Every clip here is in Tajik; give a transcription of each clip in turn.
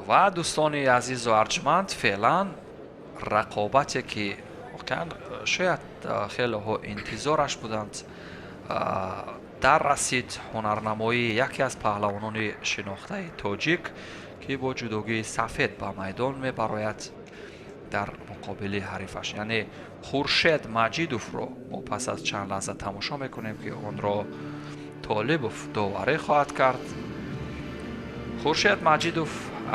Ва дӯстони азизу арҷманд, феълан рақобате, ки воқеан шояд хелеҳо интизораш буданд, дар расид. Ҳунарнамоии яке аз паҳлавонони шинохтаи тоҷик, ки бо ҷудогии сафед ба майдон мебарояд дар муқобили ҳарифаш, яъне Хуршед Маҷидовро мо пас аз чанд лаҳза тамошо мекунем, ки онро Толибов доварӣ хоҳад кард. Хуршед Маҷидов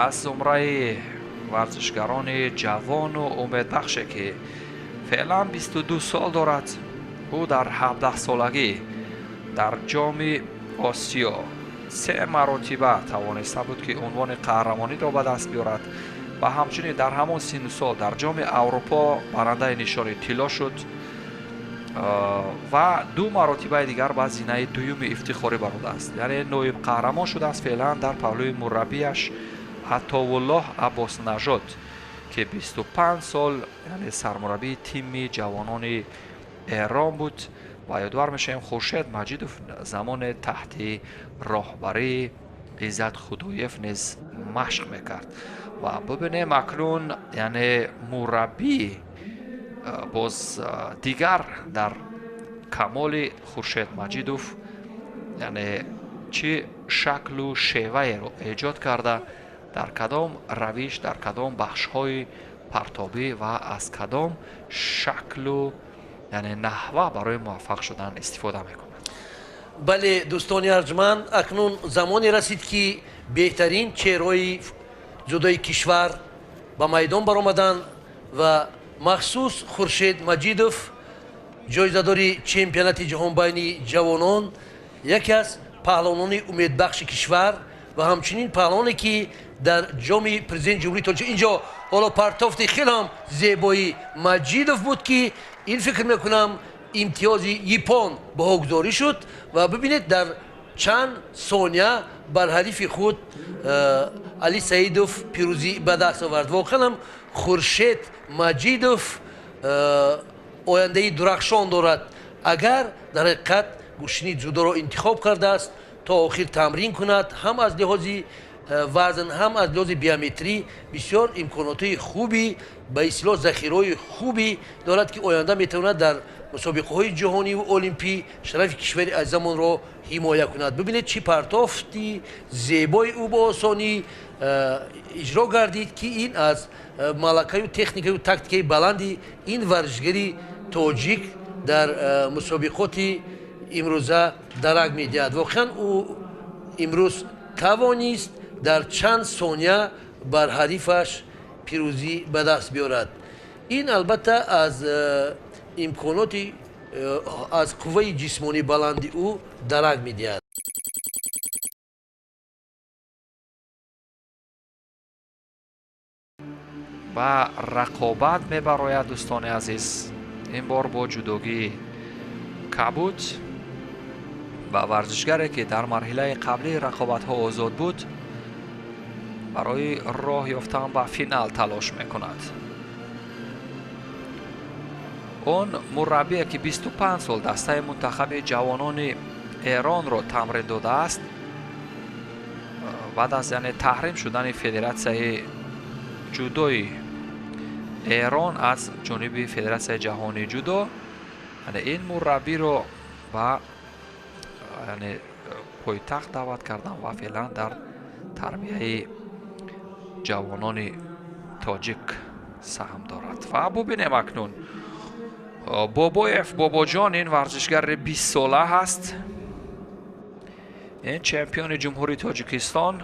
аз зумраи варзишгарони ҷавону умедбахше, ки феълан 22 сол дорад. Ӯ дар 17-солагӣ дар Ҷоми Осиё се маротиба тавониста буд, ки унвони қаҳрамониро ба даст биёрад ва ҳамчунин дар ҳамон синну сол дар Ҷоми Аврупо барандаи нишони тилло шуд ва ду маротибаи дигар ба зинаи дуюми ифтихорӣ баромадааст, яъне ноиб қаҳрамон шудааст. Феълан дар паҳлӯи мураббияш Атовуллоҳ Аббоснажод, ки 25 сол, яъне сармураббии тими ҷавонони Эрон буд. Ва ёдовар мешавем, Хуршед Маҷидов замоне таҳти роҳбарии Иззат Худоев низ машқ мекард. Ва бибинем акнун, яъне мураббӣ боз дигар дар камоли Хуршед Маҷидов, яъне чӣ шаклу шеваеро эҷод карда, дар кадом равиш, дар кадом бахшҳои партобӣ ва аз кадом шаклу, яъне наҳва барои муваффақ шудан истифода мекунад. Бале, дӯстони арҷманд, акнун замоне расид, ки беҳтарин чеҳраҳои ҷудои кишвар ба майдон баромаданд ва махсус Хуршед Маҷидов, ҷоизадори чемпионати ҷаҳон байни ҷавонон, яке аз паҳлавонони умедбахши кишвар ва ҳамчунин паҳлавоне, ки дар Ҷоми Президенти Ҷумҳурии Тоҷикистон инҷо ҳоло партофти хеле ҳам зебои Маҷидов буд, ки ин, фикр мекунам, имтиёзи иппон баҳогузорӣ шуд. Ва бибинед, дар чанд сония бар ҳарифи худ Али Саидов пирӯзӣ ба даст овард. Воқеан ҳам Хуршед Маҷидов ояндаи дурахшон дорад, агар дар ҳақиқат гӯштини ҷудоро интихоб кардааст, то охир тамрин кунад. Ҳам аз лиҳози вазн, ҳам аз лиҳози биометрӣ бисёр имконоти хуби, ба истилоҳ захираҳои хубе дорад, ки оянда метавонад дар мусобиқаҳои ҷаҳониву олимпӣ шарафи кишвари азизамонро ҳимоя кунад. Бибинед, чӣ партофти зебои ӯ бо осонӣ иҷро гардид, ки ин аз малакаю техникаю тактикаи баланди ин варзишгари тоҷик дар мусобиқоти имрӯза дарак медиҳад. Воқеан, ӯ имрӯз тавонист дар чанд сония бар ҳарифаш пирӯзӣ ба даст биёрад. Ин албатта аз имконоти, аз қувваи ҷисмонии баланди ӯ дарак медиҳад. Ба рақобат мебарояд, дӯстони азиз, ин бор бо ҷудогии кабуд ба варзишгаре, ки дар марҳилаи қаблии рақобатҳо озод буд, барои роҳ ёфтан ба финал талош мекунад. Он мураббие, ки 25 сол дастаи мунтахаби ҷавонони Эронро тамрин додааст, баъд аз, яъне, таҳрим шудани Федератсияи ҷудои Эрон аз ҷониби Федератсияи ҷаҳонии ҷудо, яъне ин мураббиро ба, яъне, пойтахт даъват карданд ва феълан дар тарбияи ҷавонони тоҷик саҳм дорад. Ва бубинем акнун Бобоев Бобоҷон, ин варзишгари 20-сола ҳаст, ин чемпиони Ҷумҳурии Тоҷикистон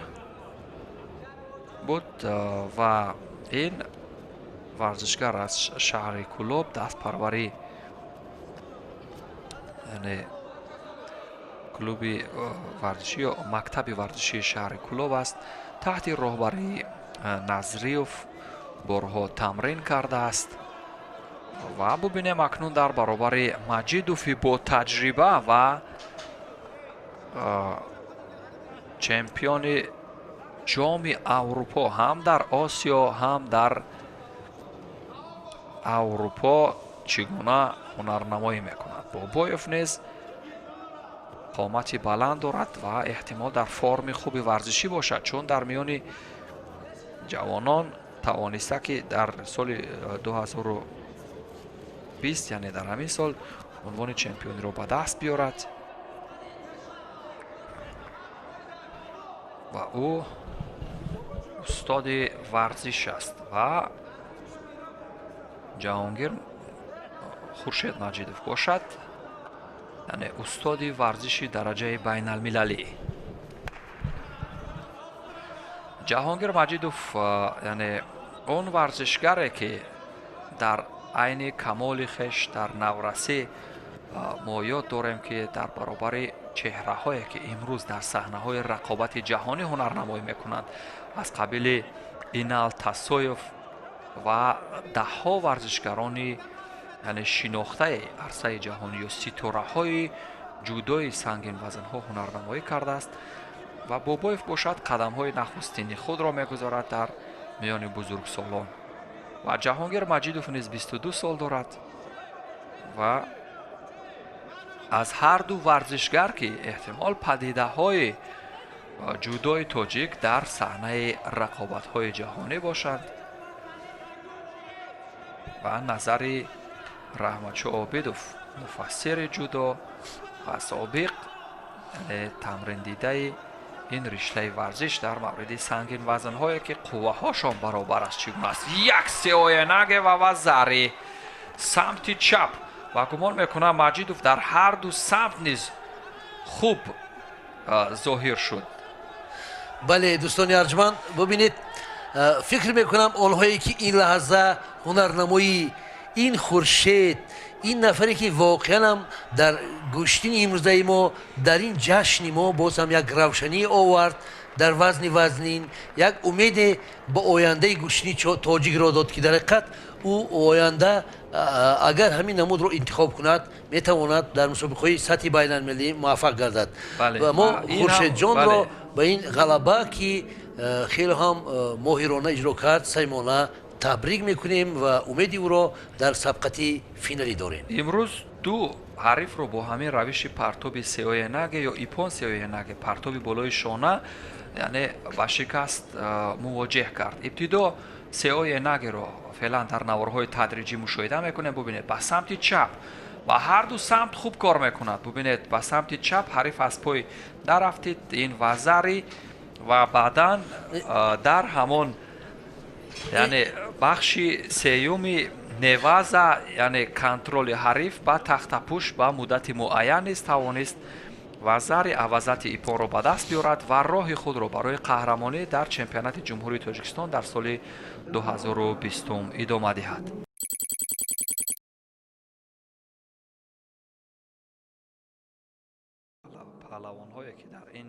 буд ва ин варзишгар аз шаҳри Кӯлоб, дастпарварӣ, яъне клуби варзишӣ ё мактаби варзишии шаҳри Кӯлоб аст. Таҳти роҳбарии Назриев борҳо тамрин кардааст. Ва бубинем акнун дар баробари Маҷидови бо таҷриба ва чемпиони Ҷоми Аврупо ҳам дар Осиё, ҳам дар Аврупо чӣ гуна ҳунарнамоӣ мекунад. Бобоев низ қомати баланд дорад ва эҳтимол дар форми хуби варзишӣ бошад, чун дар миёни ҷавонон тавониста, ки дар соли 2020, яъне дар ҳамин сол, унвони чемпиониро ба даст биёрад ва ӯ устоди варзиш аст. Ва Ҷаҳонгир Хуршед Маҷидов бошад, яъне устоди варзиши дараҷаи байналмилалӣ. Ҷаҳонгир Маҷидов, яъне он варзишгаре, ки дар айни камоли хеш дар наврасӣ мо ёд дорем, ки дар баробари чеҳраҳое, ки имрӯз дар саҳнаҳои рақобати ҷаҳонӣ ҳунарнамоӣ мекунанд, аз қабили Инал Тасоев ва даҳҳо варзишгарони, яъне шинохтаи арсаи ҷаҳонӣ ё ситораҳои ҷудои сангинвазнҳо ҳунарнамоӣ кардааст. Ва Бобоев бошад, қадамҳои нахустини худро мегузорад дар миёни бузургсолон. Ва Ҷаҳонгир Маҷидов низ 22 сол дорад ва аз ҳар ду варзишгар, ки эҳтимол падидаҳои ҷудои тоҷик дар саҳнаи рақобатҳои ҷаҳонӣ бошанд. Ва назари Раҳматшо Обидов, муфассири ҷудо ва собиқ, яъне тамриндидаи ин риштаи варзиш, дар мавриди сангинвазнҳое, ки қувваҳошон баробар аст, чӣ гуна аст? Як сеоенаге ва вазари самти чап, ва гумон мекунам, Маҷидов дар ҳар ду самт низ хуб зоҳир шуд. Бале, дӯстони арҷманд, бубинед, фикр мекунам, онҳое ки ин лаҳза ҳунарнамоии ин Хуршед, ин нафаре ки воқеан дар гӯштини имрӯзаи мо, дар ин ҷашни мо боз ҳам як равшанӣ овард дар вазни вазнин, як умеде ба ояндаи гӯштини тоҷикро дод, ки дар ҳақиқат ӯ оянда агар ҳамин намудро интихоб кунад, метавонад дар мусобиқаҳои сатҳи байналмилалӣ муваффақ гардад. Ва мо Хуршедҷонро ба ин ғалаба, ки хеле ҳам моҳирона иҷро кард, самимона табрик мекунем ва умеди ӯро дар сабқати финалӣ дорем. Имрӯз ду ҳарифро бо ҳамин равиши партоби сеоенаге ё ипон сеоенаге, партоби болои шона, яъне ба шикаст мувоҷеҳ кард. Ибтидо сеоенагеро феълан дар наворҳои тадриҷӣ мушоҳида мекунем. Бубинед, ба самти чап ва ҳар ду самт хуб кор мекунад. Бубинед, ба самти чап ҳариф аз пой нарафтид, ин вазари, ва баъдан дар ҳамон, яъне бахши сеюми неваза, яъне контроли ҳариф ба тахтапӯш ба муддати муайян низ тавонист вазари авазати ипонро ба даст биёрад ва роҳи худро барои қаҳрамонӣ дар чемпионати Ҷумҳурии Тоҷикистон дар соли 2020 идома диҳад. Паҳлавонҳое, ки дар ин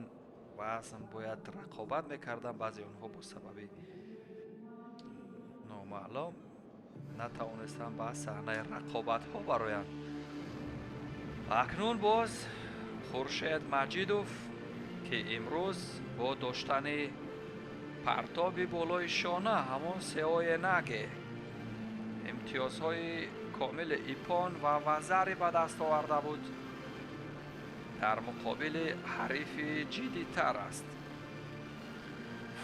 вазн бояд рақобат мекарданд, баъзе онҳо бо сабаби номаълум натавонистанд ба саҳнаи рақобатҳо бароянд. Акнун боз Хуршед Маҷидов, ки имрӯз бо доштани партоби болои шона, ҳамон сеоенаге, имтиёзҳои комили ипон ва вазари ба даст оварда буд, дар муқобили ҳарифи ҷиддитар аст,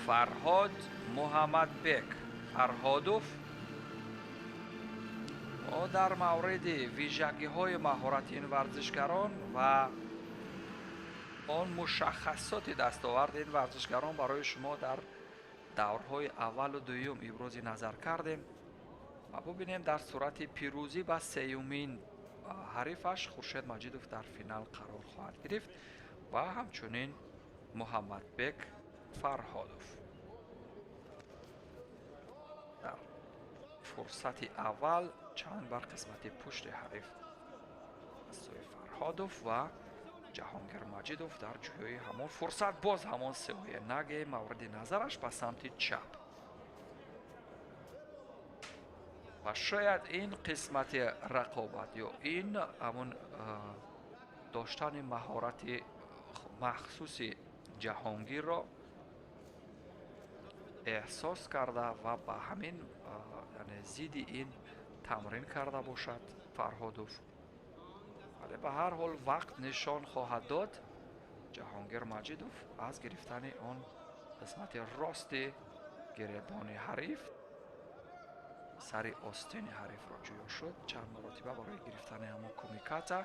Фарҳод Муҳаммадбек Фарҳодов. Мо дар мавриди вижагиҳои маҳорати ин варзишгарон ва он мушаххасоти дастоварди ин варзишгарон барои шумо дар даврҳои аввалу дуюм ибрози назар кардем. Ва бубинем, дар сурати пирӯзӣ ба сеюмин ҳарифаш Хуршед Маҷидов дар финал қарор хоҳад гирифт ва ҳамчунин Муҳаммадбек Фарҳодов. Дар фурсати аввал чанд бар қисмати пушти ҳариф аз сӯи Фарҳодов ва Ҷаҳонгир Маҷидов дар ҷӯёи ҳамон фурсат боз ҳамон сеоенаге мавриди назараш ба самти чап. Ва шояд ин қисмати рақобат ё ин ҳамон доштани маҳорати махсуси Ҷаҳонгирро эҳсос карда ва ба ҳамин, яъне зидди ин тамрин карда бошад Фарҳодов. Вале ба ҳар ҳол вақт нишон хоҳад дод. Ҷаҳонгир Маҷидов аз гирифтани он қисмати рости Гиребони ҳариф, сари остини ҳарифро ҷӯё шуд чанд маротиба барои гирифтани ҳамон кумиката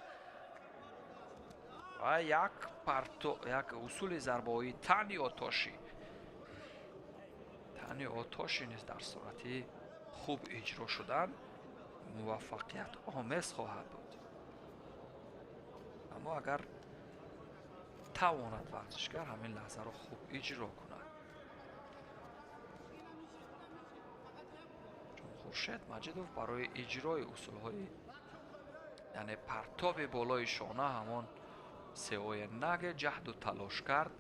ва як парто, як усули зарбаҳои тани отоши. Тани отоши низ дар сурати хуб иҷро шудан муваффақият омез хоҳад буд. Аммо агар тавонад варзишгар ҳамин лаҳзаро хуб иҷро кунад. Чун Хуршед Маҷидов барои иҷрои усулҳои, яъне партоби болои шона ҳамон сеои наге ҷаҳду талош кард,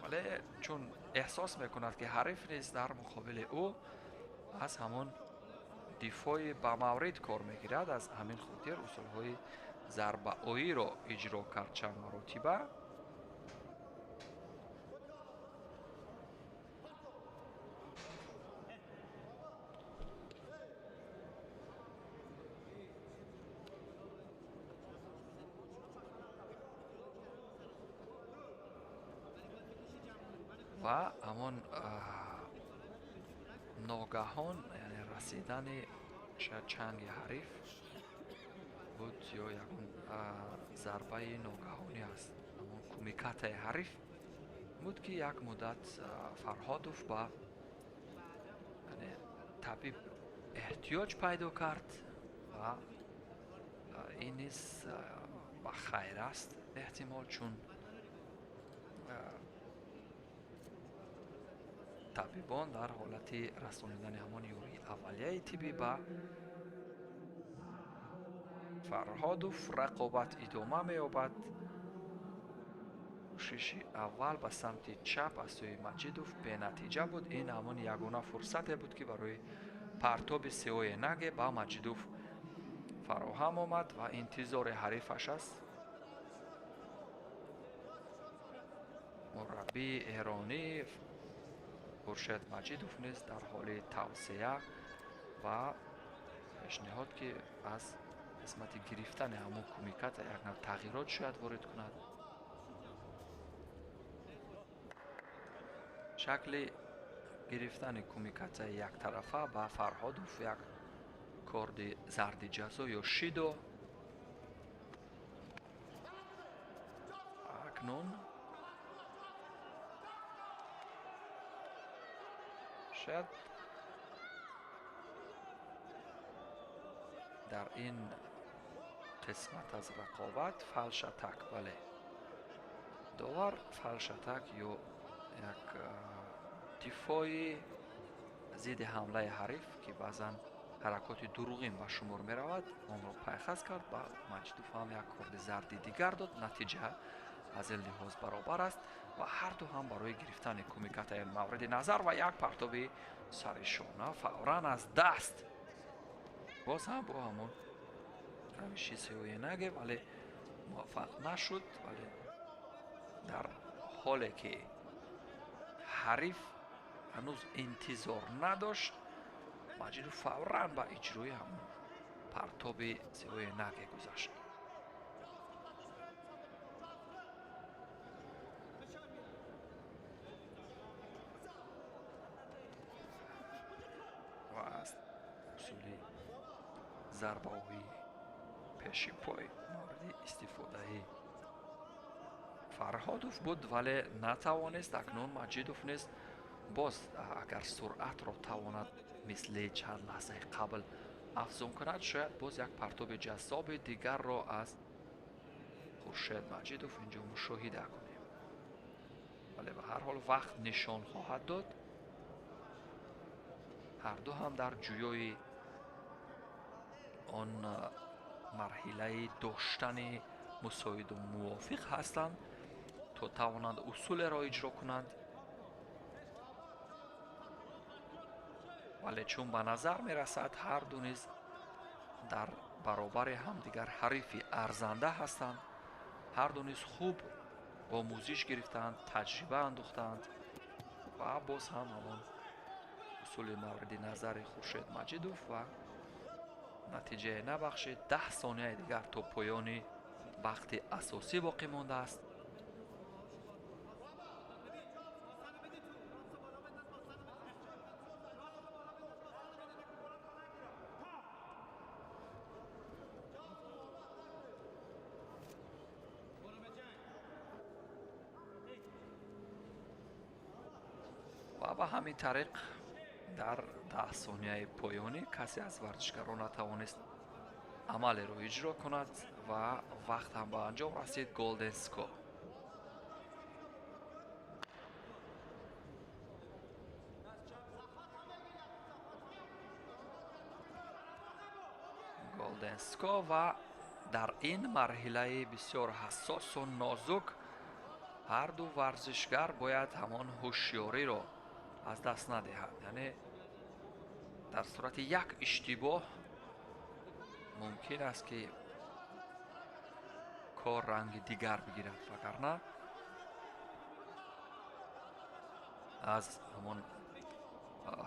вале чун эҳсос мекунад, ки ҳариф низ дар муқобили ӯ аз ҳамон дифои ба маврид кор мегирад, аз ҳамин хотир усулҳои зарбаоиро иҷро кард чанд маротиба. Ва ҳамон ногаҳон, яъне расидани шояд чанги ҳариф буд ё ягон зарбаи ногаҳонӣ аст, ҳамон кумикатаи ҳариф буд, ки як муддат Фарҳодов ба табиб эҳтиёҷ пайдо кард ва ин низ ба хайр аст эҳтимол, чун табибон дар ҳолати расонидани ҳамон ёрии аввалияи тиббӣ ба Фарҳодов рақобат идома меёбад. Кӯшиши аввал ба самти чап аз сӯи Маҷидов бенатиҷа буд. Ин ҳамон ягона фурсате буд, ки барои партоби сеои наге ба Маҷидов фароҳам омад ва интизори ҳарифаш аст. Мураббии эронӣ Хуршед Маҷидов низ дар ҳоли тавсия ва пешниҳод, ки аз қисмати гирифтани ҳамон кумиката як нав тағйирот шояд ворид кунад. Шакли гирифтани кумикатаи яктарафа ба Фарҳодов як корди зарди ҷазо ё шидо. Акнун шояд дар ин қисмат аз рақобат фалшатак, бале, довар фалшатак ё як дифои зидди ҳамлаи ҳариф, ки баъзан ҳаракоти дурӯғин ба шумор меравад, онро пайхас кард. Ба Маҷидов ҳам як корди зарди дигар дод. Натиҷа аз ин лиҳоз баробар аст ва ҳарду ҳам барои гирифтани кумикатаи мавриди назар ва як партоби сари шона фавран аз даст, боз ҳам бо ҳамон равиши сеоенаге, вале муваффақ нашуд. Вале дар ҳоле ки ҳариф ҳанӯз интизор надошт, Маҷидов фавран ба иҷрои ҳамон партоби сеоенаге гузашт. Ва аз усули зарбаҳои пеши пой мавриди истифодаи Фарҳодов буд, вале натавонист. Акнун Маҷидов низ боз агар суръатро тавонад мисли чанд лаҳзаи қабл афзун кунад, шояд боз як партоби ҷаззоби дигарро аз Хуршед Маҷидов инҷо мушоҳида кунем. Вале ба ҳар ҳол вақт нишон хоҳад дод. Ҳарду ҳам дар ҷӯёи он марҳилаи доштани мусоиду мувофиқ ҳастанд, то тавонанд усулеро иҷро кунанд. Вале чун ба назар мерасад, ҳарду низ дар баробари ҳамдигар ҳарифи арзанда ҳастанд. Ҳарду низ хуб омӯзиш гирифтаанд, таҷриба андӯхтаанд ва боз ҳам ҳамон усули мавриди назари Хуршед Маҷидов ва натиҷае набахшид. 10 сонияи дигар то поёни вақти асосӣ боқӣ мондааст. Ва ба ҳамин тариқ дар 10 сонияи поёнӣ касе аз варзишгарон натавонист амалеро иҷро кунад ва вақт ҳам ба анҷом расид. Golden Score. Golden Score ва дар ин марҳилаи бисёр ҳассосу нозук ҳар ду варзишгар бояд ҳамон ҳушёриро аз даст надиҳад. Яъне дар сурати як иштибоҳ мумкин аст ки кор ранги дигар бигирад, вагарна аз ҳамон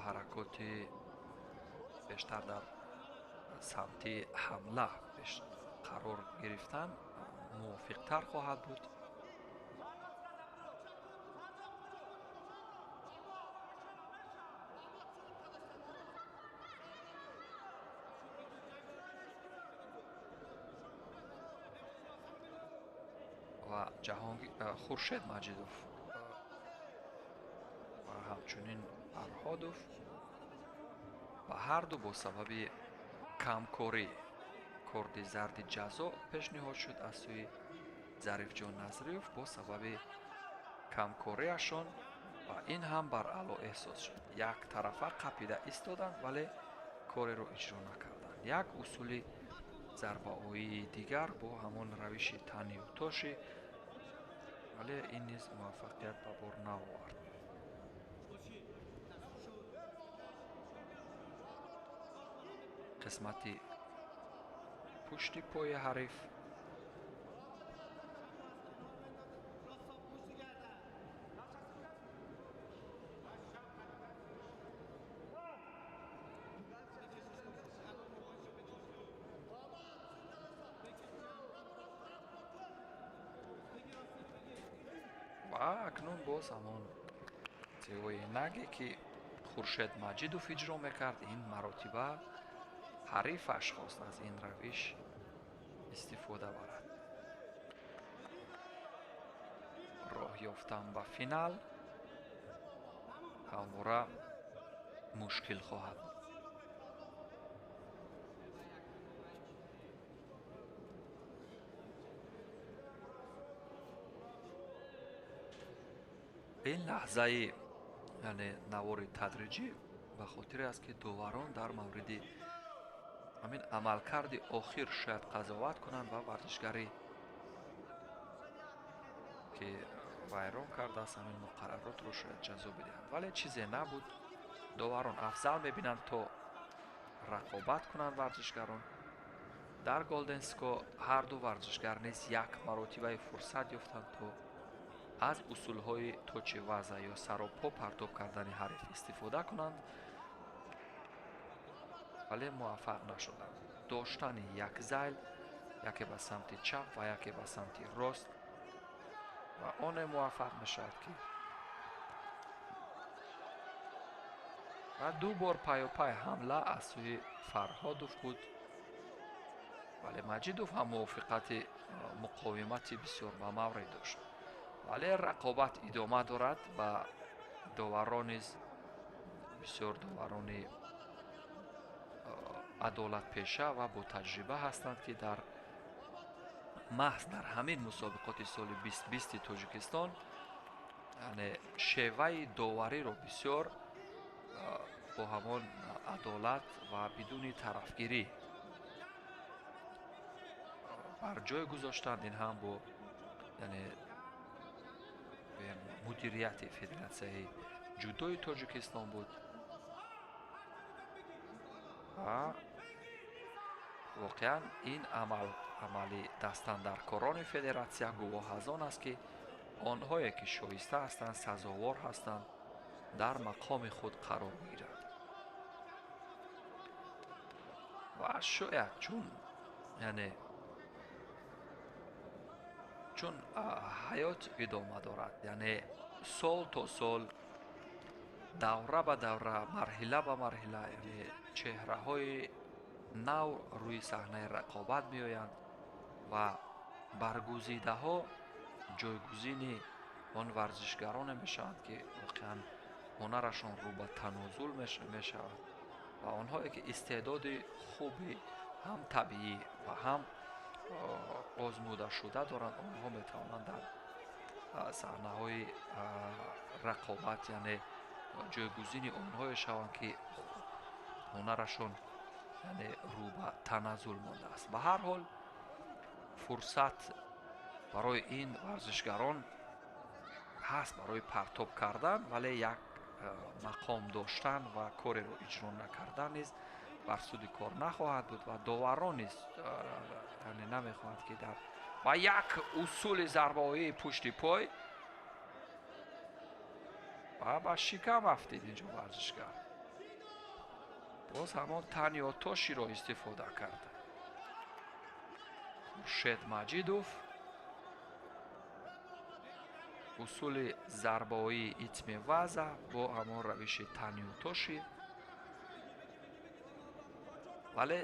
ҳаракоти бештар дар самти ҳамла қарор гирифтан мувофиқтар хоҳад буд. Ва Хуршед Маҷидов ва ҳамчунин Фарҳодов ва ҳарду бо сабаби камкорӣ корди зарди ҷазо пешниҳод шуд аз сӯи Зарифҷон Назриев бо сабаби камкориашон ва ин ҳам баръало эҳсос шуд. Як тарафа қапида истоданд, вале кореро иҷро накарданд. Як усули зарбаоии дигар бо ҳамон равиши танию тошӣ, вале ин низ муваффақият ба бор наовард. Қисмати пушти пои ҳариф ва акнун боз ҳамон зевои наге ки Хуршед Маҷидов иҷро мекард, ин маротиба ҳарифаш хост аз ин равиш истифода барад. Роҳ ёфтан ба финал ҳамвора мушкил хоҳад буд. Ин лаҳзаи яъне навори тадриҷӣ ба хотире аст, ки доварон дар мавриди ҳамин амалкарди охир шояд қазоват кунанд ва варзишгаре ки вайрон кардааст ҳамин муқарраротро шояд ҷазо бидиҳанд. Вале чизе набуд. Доварон афзал мебинанд то рақобат кунанд варзишгарон. Дар Golden Score ҳар ду варзишгар низ як маротибаи фурсат ёфтанд то аз усулҳои точи ваза ё саропо партоб кардани ҳариф истифода кунанд, вале муваффақ нашуданд. Доштани як зайл, яке ба самти чап ва яке ба самти рост, ва оне муваффақ мешавад ки ва ду бор пайопай ҳамла аз сӯи Фарҳодов буд, вале Маҷидов ҳам мувофиқати муқовимати бисёр ба маврид дошт. Вале рақобат идома дорад ва доварон низ бисёр доварони адолатпеша ва бо таҷриба ҳастанд, ки дар маҳз дар ҳамин мусобиқоти соли 2020 Тоҷикистон яъне шеваи довариро бисёр бо ҳамон адолат ва бидуни тарафгирӣ бар ҷой гузоштанд. Ин ҳам бо яъне мудирияти Федератсияи ҷудои Тоҷикистон буд ва воқеан ин амали дастандаркорони федератсия гувоҳ аз он аст, ки онҳое ки шоиста ҳастанд, сазовор ҳастанд, дар мақоми худ қарор мегиранд. Ва шояд чун яъне чун ҳаёт идома дорад, яъне сол то сол, давра ба давра, марҳила ба марҳила, яъне чеҳраҳои нав рӯи саҳнаи рақобат меоянд ва баргузидаҳо ҷойгузини он варзишгароне мешаванд, ки воқеан ҳунарашон рӯ ба танозул мешавад ва онҳое ки истеъдоди хуби ҳам табиӣ ва ҳам озмудашуда доранд, онҳо метавонанд дар саҳнаҳои рақобат, яъне ҷойгузини онҳое шаванд, ки ҳунарашон яъне рӯ ба таназзул мондааст. Ба ҳар ҳол фурсат барои ин варзишгарон ҳаст барои партоб кардан, вале як мақом доштан ва кореро иҷро накардан низ бар суди кор нахоҳад буд ва доварон низ яъне намехоҳанд, ки дар ва як усули зарбаҳои пушти пой ва ба шикам афтид инҷо варзишгар. Боз ҳамон таниотоширо истифода кард Хуршед Маҷидов. Усули зарбаҳои итми ваза бо ҳамон равиши таниотоши, вале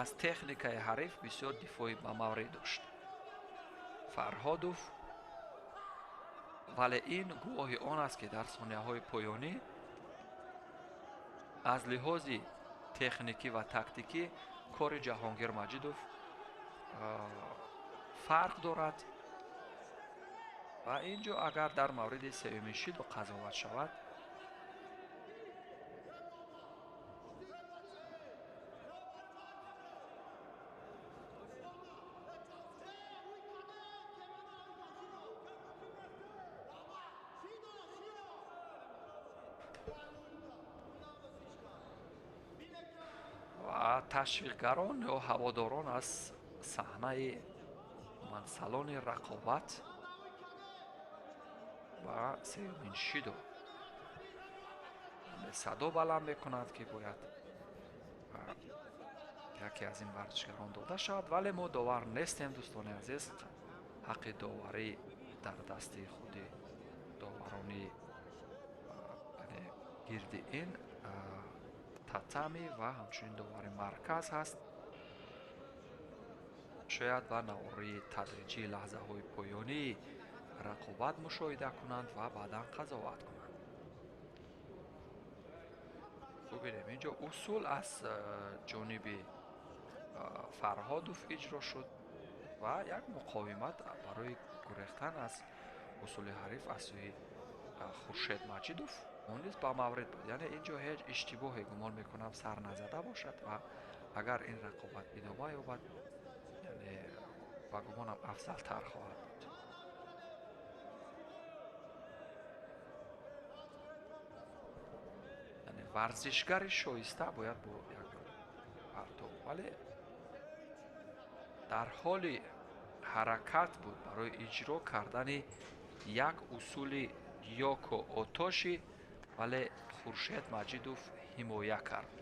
аз техникаи ҳариф бисёр дифои ба маврид дошт Фарҳодов. Вале ин гувоҳи он аст, ки дар сонияҳои поёнӣ аз лиҳози техникӣ ва тактикӣ кори Ҷаҳонгир Маҷидов фарқ дорад ва ин ҷо агар дар мавриди сеюмин шидо қазоват шавад, ва ташвиқгарон ё ҳаводорон аз саҳнаи салони рақобат ва сеюмин шидо садо баланд мекунанд, ки бояд яке аз ин варзишгарон дода шавад, вале мо довар нестем, дӯстони азиз. Ҳаққи доварӣ дар дасти худи доварони гирди ин татами ва ҳамчунин довари марказ ҳаст. Шояд ба навори тадриҷии лаҳзаҳои поёнии рақобат мушоҳида кунанд ва баъдан қазоват кунанд. Бубинем, инҷо усул аз ҷониби Фарҳодов иҷро шуд ва як муқовимат барои гурехтан аз усули ҳариф аз сӯи Хуршед Маҷидов, он низ ба маврид буд. Яъне инҷо ҳеҷ иштибоҳе гумон мекунам сар назада бошад ва агар ин рақобат идома ёбад, яъне ба гумонам афзалтар хоҳад буд. Яъне варзишгари шоиста бояд бо як партоб, вале дар ҳоли ҳаракат буд барои иҷро кардани як усули ёко отоши, вале Хуршед Маҷидов ҳимоя кард.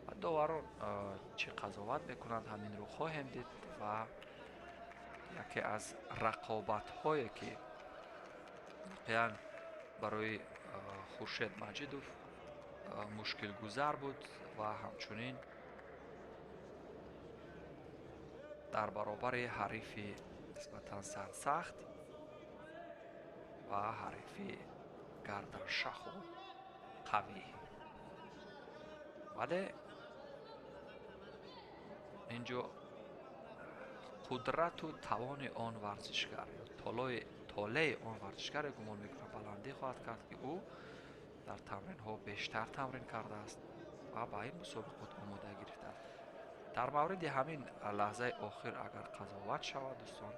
Ва доварон чӣ қазоват мекунанд, ҳаминро хоҳем дид. Ва яке аз рақобатҳое, ки воқеан барои Хуршед Маҷидов мушкилгузар буд ва ҳамчунин дар баробари ҳарифи нисбатан сарсахт ва ҳарифи гарданшаху қавӣ, вале инҷо қудрату тавони он варзишгар ё толеи он варзишгаре гумон мекунам баландӣ хоҳад кард, ки ӯ дар тамринҳо бештар тамрин кардааст ва ба ин мусобиқот омода гирифтааст. Дар мавриди ҳамин лаҳзаи охир агар қазоват шавад, дӯстон,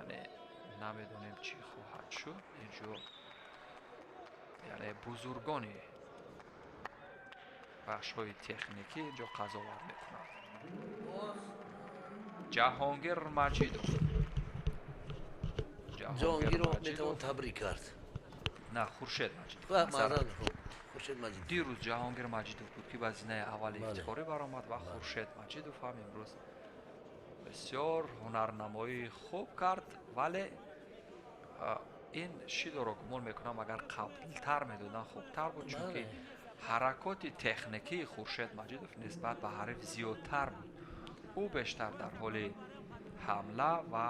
яъне намедонем чӣ хоҳад шуд. Инҷо яъне бузургони бахшҳои техникӣ инҷо қазоват мекунанд. Ҷаҳонгир Маҷидов. Ҷаҳонгирро метавон табрик кард. На, Хуршед Маҷидов. Хуршед Маҷидов. Дирӯз Ҷаҳонгир Маҷидов буд, ки ба зинаи аввали ифтихорӣ баромад ва Хуршед Маҷидов ҳам имрӯз бисёр ҳунарнамоии хуб кард, вале ин шидоро гумон мекунам агар қаблтар медоданд хубтар буд, чунки ҳаракоти техникии Хуршед Маҷидов нисбат ба ҳариф зиёдтар буд. Ӯ бештар дар ҳоли ҳамла ва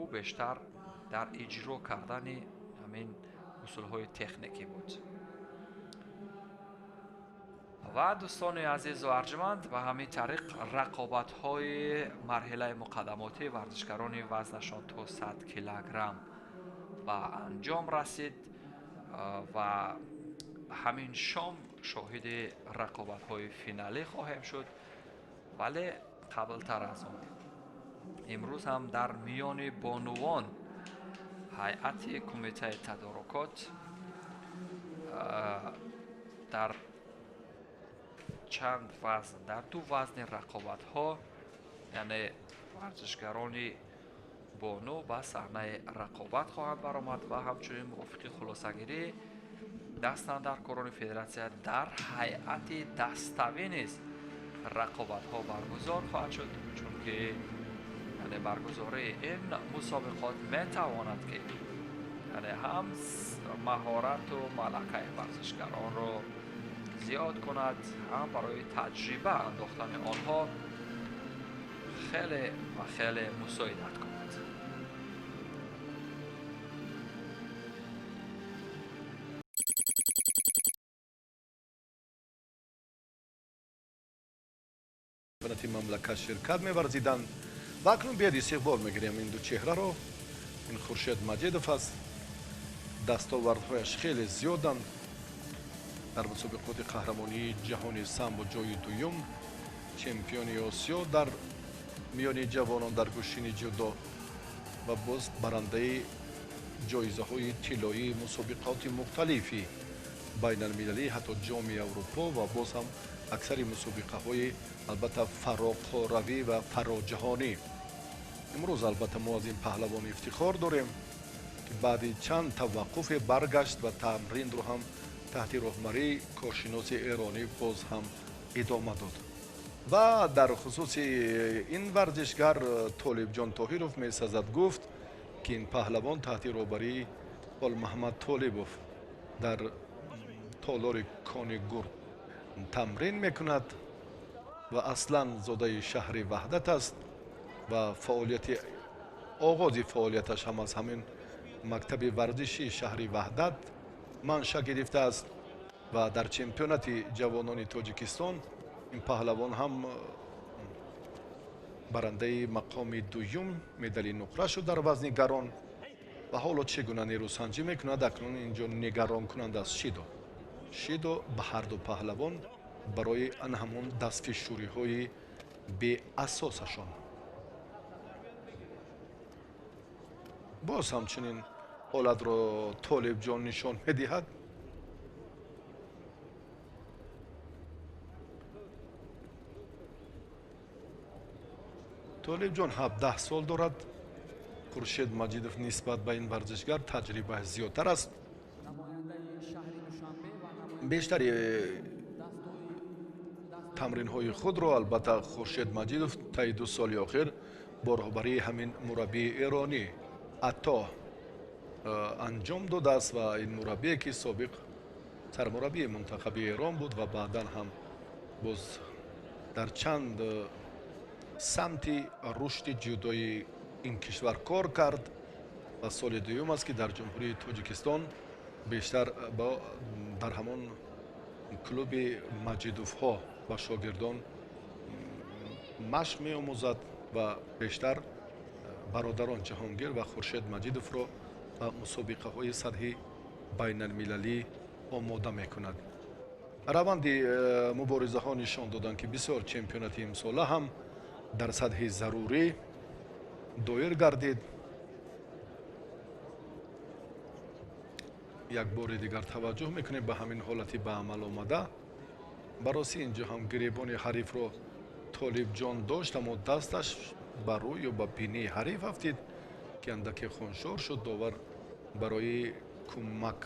ӯ бештар дар иҷро кардани ҳамин Усулҳои техникӣ буд. Ва дӯстони азизу арҷманд, ба ҳамин тариқ рақобатҳои марҳилаи муқаддамотӣ варзишгарони вазнашон то 100 килограмм ба анҷом расид ва ҳамин шом шоҳиди рақобатҳои финалӣ хоҳем шуд. Вале қаблтар аз он имрӯз ҳам дар миёни бонувон ҳайати кумитаи тадорукот дар чанд вазн, дар ду вазни рақобатҳо, яъне варзишгарони бону ба саҳнаи рақобат хоҳанд баромад ва ҳамчунин мувофиқи хулосагирӣ дастандаркорони федератсия дар ҳайати даставӣ низ рақобатҳо баргузор хоҳад шуд, чунки яъне баргузории ин мусобиқот метавонад ки яъне ҳам маҳорату малакаи варзишгаронро зиёд кунад, ҳам барои таҷриба андохтани онҳо хеле ва хеле мусоидат кунад. Чемпионати мамлакат ширкат меварзиданд ва акнун биёед истиқбол мегирем ин ду чеҳраро. Ин Хуршед Маҷидов аст, дастовардҳояш хеле зиёданд. Дар мусобиқоти қаҳрамонии ҷаҳони самбо ҷои дуюм, чемпиони Осиё дар миёни ҷавонон дар гӯштини ҷудо ва боз барандаи ҷоизаҳои тиллоии мусобиқоти мухталифи байналмилалӣ, ҳатто ҷоми Аврупо ва боз ҳам аксари мусобиқаҳои албатта фароқоравӣ ва фароҷаҳонӣ. Имрӯз албатта мо аз ин паҳлавон ифтихор дорем, ки баъди чанд таваққуфе баргашт ва тамринро ҳам таҳти роҳбарии коршиноси эронӣ боз ҳам идома дод. Ва дар хусуси ин варзишгар Толибҷон Тоҳиров месазад гуфт, ки ин паҳлавон таҳти роҳбарии Олмаҳмад Толибов дар толори Кони Гурд тамрин мекунад ва аслан зодаи шаҳри Ваҳдат аст ва фаъолияти оғози фаъолияташ ҳам аз ҳамин мактаби варзишии шаҳри Ваҳдат манша гирифтааст ва дар чемпионати ҷавонони Тоҷикистон ин паҳлавон ҳам барандаи мақоми дуюм медали нуқра шуд дар вазни гарон ва ҳоло чӣ гуна нерӯсанҷӣ мекунад, акнун инҷо нигаронкунанда аст. Шидо ба ҳарду паҳлавон барои ан ҳамон дастфишӯриҳои беасосашон. Боз ҳамчунин ҳолатро Толибҷон нишон медиҳад. Толибҷон 17 сол дорад. Хуршед Маҷидов нисбат ба ин варзишгар таҷрибааш зиёдтар аст. Бештари тамринҳои худро албатта Хуршед Маҷидов таи 2 соли охир бо роҳбарии ҳамин мураббии эронӣ Ато анҷом додааст ва ин мураббие ки собиқ сармураббии мунтахаби Эрон буд ва баъдан ҳам боз дар чанд самти рушди ҷудои ин кишвар кор кард ва соли дуюм аст ки дар Ҷумҳурии Тоҷикистон бештар дар ҳамон клуби Маҷидовҳо ба шогирдон машқ меомӯзад ва бештар бародарон Ҷаҳонгир ва Хуршед Маҷидовро ба мусобиқаҳои сатҳи байналмилалӣ омода мекунад. Раванди муборизаҳо нишон доданд, ки бисёр чемпионати имсола ҳам дар сатҳи зарурӣ доир гардид. Як бори дигар таваҷҷӯҳ мекунем ба ҳамин ҳолати ба амал омада. Бароси инҷо ҳам гиребони ҳарифро Толибҷон дошт, аммо дасташ ба рӯй ё ба бинии ҳариф афтид, ки андаке хуншор шуд. Довар барои кӯмак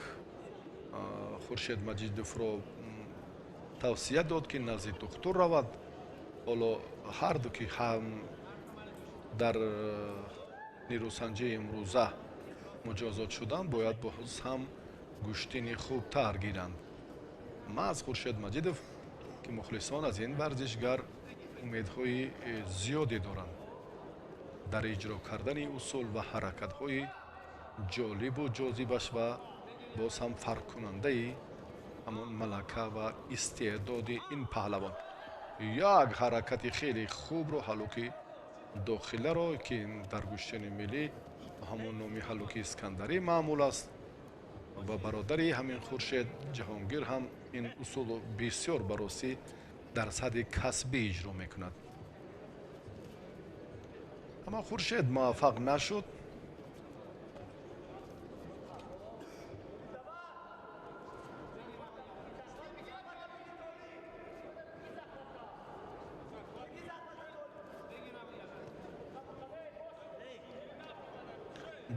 Хуршед Маҷидовро тавсия дод, ки назди духтур равад. Ҳоло ҳарду ки ҳам дар нерӯсанҷии имрӯза муҷозот шуданд, бояд боз ҳам гӯштини хубтар гиранд. Маҳз Хуршед Маҷидов, ки мухлисон аз ин варзишгар умедҳои зиёде доранд дар иҷро кардани усул ва ҳаракатҳои ҷолибу ҷозибаш ва Боз ҳам фарқкунандаи ҳамон малака ва истеъдоди ин паҳлавон. Як ҳаракати хеле хубро, ҳалуки дохиларо, ки дар гӯштини миллӣ ҳамон номи ҳалуки Искандарӣ маъмул аст, ва бародари ҳамин Хуршед Ҷаҳонгир ҳам ин усулро бисёр баросӣ дар сатҳи касбӣ иҷро мекунад. Аммо Хуршед муваффақ нашуд.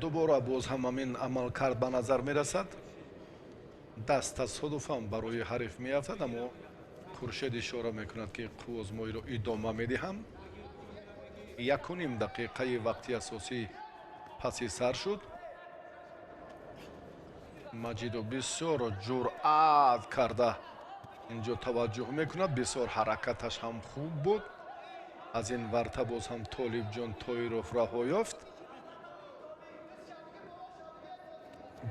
Дубора боз ҳам ҳамин амалкард ба назар мерасад. Даст тасодуфан барои ҳариф меафтад, аммо Хуршед ишора мекунад, ки қуввозмоиро идома медиҳам. 1.5 дақиқаи вақти асосӣ паси сар шуд. Маҷидов бисёр ҷуръат карда инҷо таваҷҷӯҳ мекунад. Бисёр ҳаракаташ ҳам хуб буд. Аз ин варта боз ҳам Толибҷон Тоиров раҳо ёфт.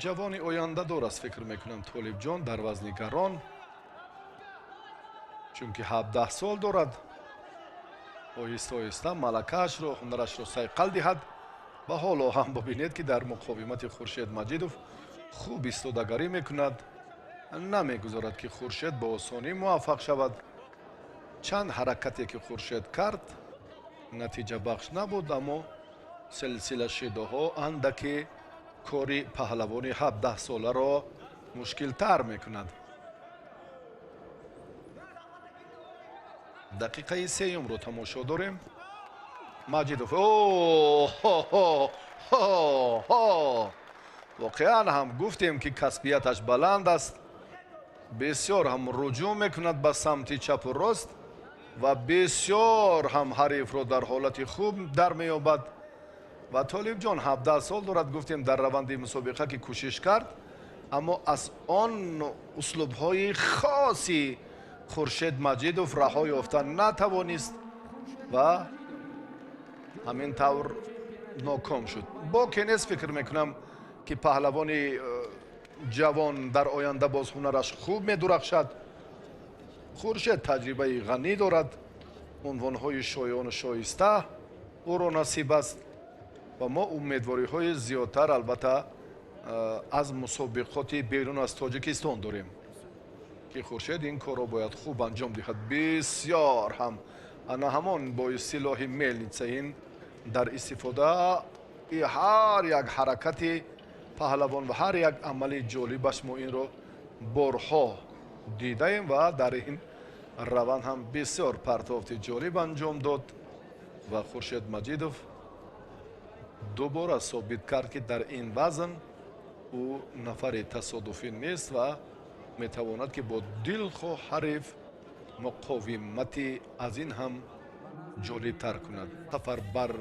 Ҷавони ояндадор аст, фикр мекунам, Толибҷон дар вазни гарон, чунки 17 сол дорад. Оҳиста оҳиста малакаашро, ҳунарашро сайқал диҳад ва ҳоло ҳам бибинед, ки дар муқовимати Хуршед Маҷидов хуб истодагарӣ мекунад, намегузорад, ки Хуршед ба осонӣ муваффақ шавад. Чанд ҳаракате ки Хуршед кард, натиҷабахш набуд, аммо силсила шидоҳо андаке кори паҳлавони 17 соларо мушкилтар мекунад. Дақиқаи сеюмро тамошо дорем. Маҷидов воқеан ҳам гуфтем, ки касбияташ баланд аст. Бисёр ҳам руҷӯъ мекунад ба самти чапу рост ва бисёр ҳам ҳарифро дар ҳолати хуб дар меёбад. Ва Толибҷон 17 сол дорад, гуфтем, дар раванди мусобиқа ки кӯшиш кард, аммо аз он услубҳои хоси Хуршед Маҷидов раҳо ёфта натавонист ва ҳамин тавр ноком шуд. Боке нест, фикр мекунам, ки паҳлавони ҷавон дар оянда боз ҳунараш хуб медурахшад. Хуршед таҷрибаи ғанӣ дорад, унвонҳои шоёну шоиста ӯро насиб аст ва мо умедвориҳои зиёдтар албатта аз мусобиқоти берун аз Тоҷикистон дорем, ки Хуршед ин корро бояд хуб анҷом диҳад. Бисёр ҳам ана ҳамон бо истилоҳи мелница ин дар истифодаи ҳар як ҳаракати паҳлавон ва ҳар як амали ҷолибаш мо инро борҳо дидаем ва дар ин раванд ҳам бисёр партофти ҷолиб анҷом дод ва Хуршед Маҷидов дубора собит кард, ки дар ин вазн ӯ нафари тасодуфӣ нест ва метавонад, ки бо дилхоҳ ҳариф муқовимати аз ин ҳам ҷолибтар кунад. Сафар бар